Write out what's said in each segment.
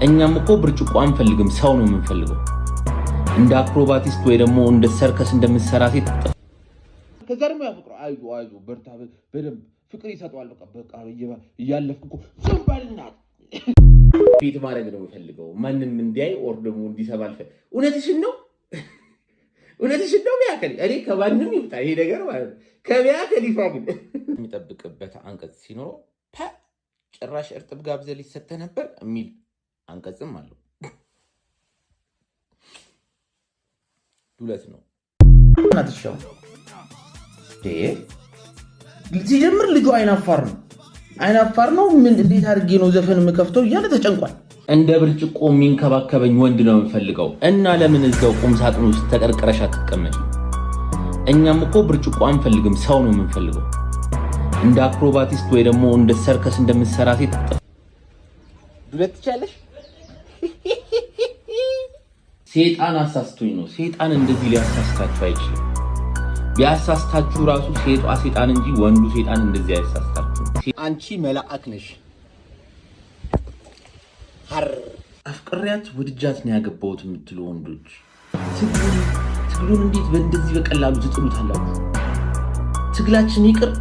እኛም እኮ ብርጭቆ አንፈልግም፣ ሰው ነው የምንፈልገው። እንደ አክሮባቲስት ወይ ደግሞ እንደ ሰርከስ እንደምትሰራ ሴት። ከዛ ደግሞ ያፈቅረው፣ አይዞ አይዞ በርታ፣ በደንብ ፍቅር ይሰጠዋል። በቃ በቃ እያለፍክ እኮ ዝም በልናት። ቤት ማድረግ ነው የምፈልገው፣ ማንም እንዲያይ or ደግሞ እንዲሰማ እውነትሽን ነው፣ እውነትሽን ነው። ሚያ ከሊፋ፣ እኔ ከማንም ይምጣ ይሄ ነገር ማለት ነው። ከሚያ ከሊፋ ግን የሚጠብቅበት አንቀጽ ሲኖረው ጭራሽ እርጥብ ጋብዘህ ሊሰጥህ ነበር የሚል አንቀጽም አለው። ዱለት ነው። ናትሻው ሲጀምር ልጁ አይናፋር ነው፣ አይናፋር ነው። ምን እንዴት አድርጌ ነው ዘፈን የምከፍተው እያለ ተጨንቋል። እንደ ብርጭቆ የሚንከባከበኝ ወንድ ነው የምፈልገው። እና ለምን እዛው ቁም ሳጥን ውስጥ ተቀርቅረሽ አትቀመጪ? እኛም እኮ ብርጭቆ አንፈልግም፣ ሰው ነው የምንፈልገው። እንደ አክሮባቲስት ወይ ደግሞ እንደ ሰርከስ እንደምትሰራ ሴት። ዱለት ትችያለሽ? ሴጣን አሳስቶኝ ነው። ሴጣን እንደዚህ ሊያሳስታችሁ አይችልም። ቢያሳስታችሁ ራሱ ሴጧ ሴጣን እንጂ ወንዱ ሴጣን እንደዚህ አያሳስታችሁ። አንቺ መላእክ ነሽ። አፍቅሪያት ውድጃት ነው ያገባሁት የምትሉ ወንዶች ትግሉን እንዴት በእንደዚህ በቀላሉ ትጥሉታላችሁ? ትግላችን ይቅር፣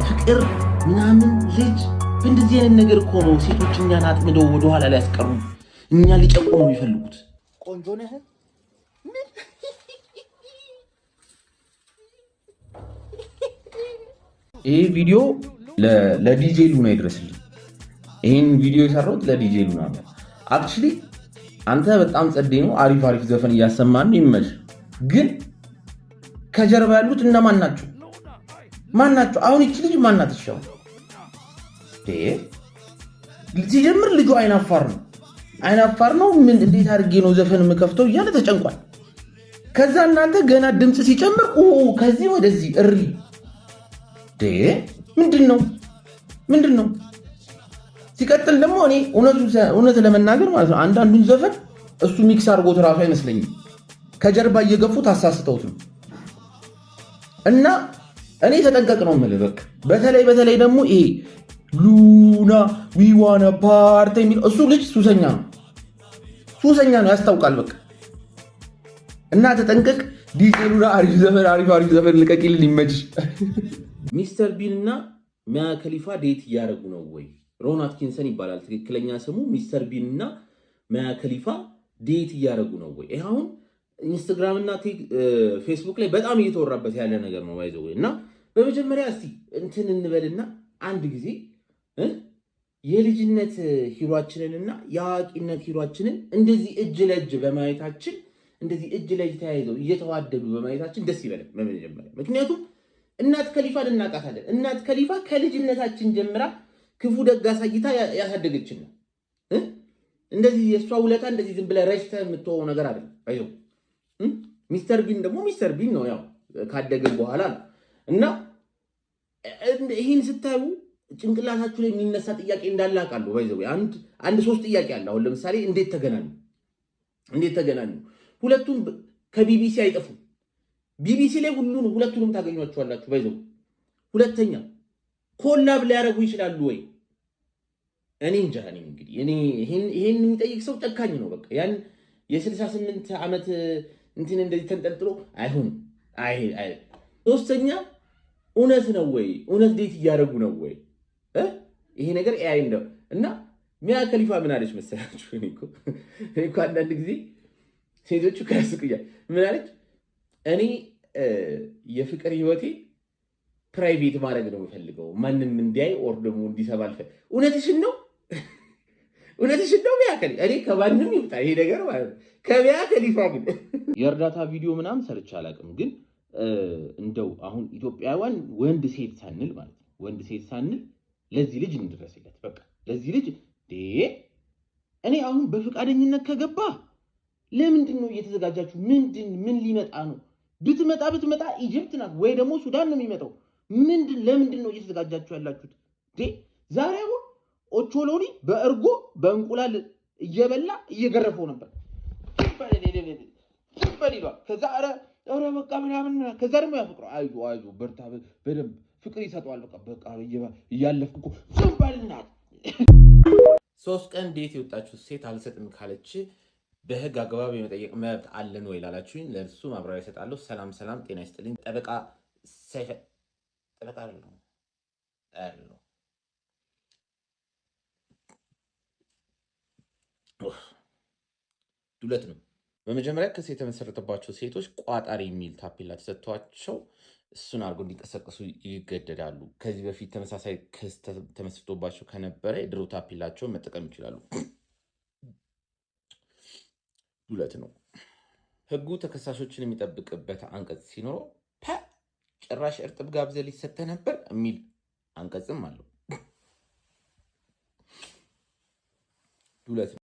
ፍቅር ምናምን ልጅ በእንደዚህ አይነት ነገር እኮ ነው ሴቶች እኛን አጥምደው ወደኋላ ሊያስቀሩ፣ እኛን ሊጨቁኑ የሚፈልጉት። ቆንጆ ነህ። ምን? ይህ ቪዲዮ ለዲጄ ሉና ይድረስልኝ። ይህን ቪዲዮ የሰራሁት ለዲጄ ሉና ነው። Actually አንተ በጣም ጸዴ ነው፣ አሪፍ አሪፍ ዘፈን እያሰማን ነው፣ ይመች። ግን ከጀርባ ያሉት እነማን ናቸው? ማን ናቸው? አሁን ይቺ ልጅ ማናት? እሺ አሁን ሲጀምር ልጁ አይናፋር ነው፣ አይናፋር ነው። ምን እንዴት አድርጌ ነው ዘፈን የምከፍተው እያለ ተጨንቋል። ከዛ እናንተ ገና ድምፅ ሲጨምር ከዚህ ወደዚህ እሪ፣ ምንድን ነው ምንድን ነው? ሲቀጥል ደግሞ እኔ እውነት ለመናገር ማለት ነው አንዳንዱን ዘፈን እሱ mix አድርጎት እራሱ አይመስለኝም። ከጀርባ እየገፉት አሳስተውት ነው። እና እኔ ተጠንቀቅ ነው የምልህ። በቃ በተለይ በተለይ ደግሞ ይሄ ሉና we wanna party የሚለው እሱ ልጅ ሱሰኛ ነው፣ ሱሰኛ ነው ያስታውቃል። በቃ እና ተጠንቀቅ። ዲጄ ሉና አሪፍ ዘፈን፣ አሪፍ አሪፍ ዘፈን ልቀቂልን፣ ይመችሽ። ሚስተር ቢን እና ሚያ ከሊፋ date እያደረጉ ነው ወይ? ሮን አትኪንሰን ይባላል ትክክለኛ ስሙ። ሚስተር ቢን እና ሚያ ከሊፋ date እያደረጉ ነው ወይ? ይሄ አሁን ኢንስታግራም እና ፌስቡክ ላይ በጣም እየተወራበት ያለ ነገር ነው። By the way፣ እና በመጀመሪያ እስቲ እንትን እንበልና አንድ ጊዜ የልጅነት hero ኣችንን እና የአዋቂነት hero ኣችንን እንደዚህ እጅ ለእጅ በማየታችን፣ እንደዚህ እጅ ለእጅ ተያይዘው እየተዋደዱ በማየታችን ደስ ይበላል። በመጀመሪያ ምክንያቱም እናት ከሊፋን እናውቃታለን። እናት ከሊፋ ከልጅነታችን ጀምራ ክፉ ደግ አሳይታ ያሳደገችን ነው። እንደዚህ የእሷ ውለታ እንደዚህ ዝም ብለህ ረጭተህ የምትወው ነገር አይደለም። አይዞህ፣ ሚስተር ቢን ደግሞ ሚስተር ቢን ነው፣ ያው ካደግን በኋላ ነው። እና ይህን ስታዩ ጭንቅላታችሁ ላይ የሚነሳ ጥያቄ እንዳለ አውቃለሁ። By the way፣ አንድ ሶስት ጥያቄ አለ። አሁን ለምሳሌ እንዴት ተገናኙ? እንዴት ተገናኙ? ሁለቱም ከቢቢሲ አይጠፉም። ቢቢሲ ላይ ሁሉን ሁለቱንም ታገኟቸዋላችሁ። By the way፣ ሁለተኛ collab ሊያደርጉ ይችላሉ ወይ? እኔ እንጃ። እኔ እንግዲህ እኔ ይሄን የሚጠይቅ ሰው ጨካኝ ነው። በቃ ያን የ68 ዓመት እንትን እንደዚህ ተንጠልጥሎ አይሆንም። አይ አይ ሶስተኛ እውነት ነው ወይ? እውነት date እያደረጉ ነው ወይ? ይሄ ነገር AI እንደው እና ሚያ ከሊፋ ምን አለች መሰላችሁ? እኔ እኮ አንዳንድ ጊዜ ሴቶቹ ከያስቁኛል። ምን አለች? እኔ የፍቅር ህይወቴ private ማድረግ ነው የምፈልገው፣ ማንም እንዲያይ or ደግሞ እንዲሰማ እውነትሽን ነው፣ እውነትሽን ነው። ሚያ ከሊፋ፣ እኔ ከማንም ይምጣ ይሄ ነገር ማለት ነው። ከሚያ ከሊፋ ግን የእርዳታ ቪዲዮ ምናምን ሰርቼ አላውቅም፣ ግን እንደው አሁን ኢትዮጵያውያን ወንድ ሴት ሳንል ማለት ነው፣ ወንድ ሴት ሳንል ለዚህ ልጅ እንድረስለት። በቃ ለዚህ ልጅ እኔ አሁን በፈቃደኝነት ከገባ ለምንድን ነው እየተዘጋጃችሁ? ምንድን ምን ሊመጣ ነው? ብትመጣ ብትመጣ Egypt ናት ወይ ደግሞ ሱዳን ነው የሚመጣው። ምንድን ለምንድን ነው እየተዘጋጃችሁ ያላችሁት? ዛሬ አሁን ኦቾሎኒ በእርጎ በእንቁላል እየበላ እየገረፈው ነበር ይሏል። ከዛ ኧረ ኧረ በቃ ምናምን፣ ከዛ ደግሞ ያፈቅረው፣ አይዞ አይዞ በርታ፣ በደንብ ፍቅር ይሰጠዋል። በቃ በቃ እያለፍክ እኮ ዝም በልናት። 3 ቀን date የወጣችሁ ሴት አልሰጥም ካለች በህግ አግባብ የመጠየቅ መብት አለን ወይ ላላችሁኝ ለእርሱ ማብራሪያ እሰጣለሁ። ሰላም ሰላም፣ ጤና ይስጥልኝ። ጠበቃ ሰይፈ ጠበቃ አይደለሁም አይደለሁም። ዱለት ነው። በመጀመሪያ ክስ የተመሰረተባቸው ሴቶች ቋጣሪ የሚል ታፔላ ተሰጥቷቸው እሱን አድርገው እንዲንቀሳቀሱ ይገደዳሉ። ከዚህ በፊት ተመሳሳይ ክስ ተመስርቶባቸው ከነበረ የድሮ ታፔላቸውን መጠቀም ይችላሉ። ዱለት ነው። ህጉ ተከሳሾችን የሚጠብቅበት አንቀጽ ሲኖረው ፐ ጭራሽ እርጥብ ጋብዘህ ሊሰጥህ ነበር የሚል አንቀጽም አለው። ዱለት ነው።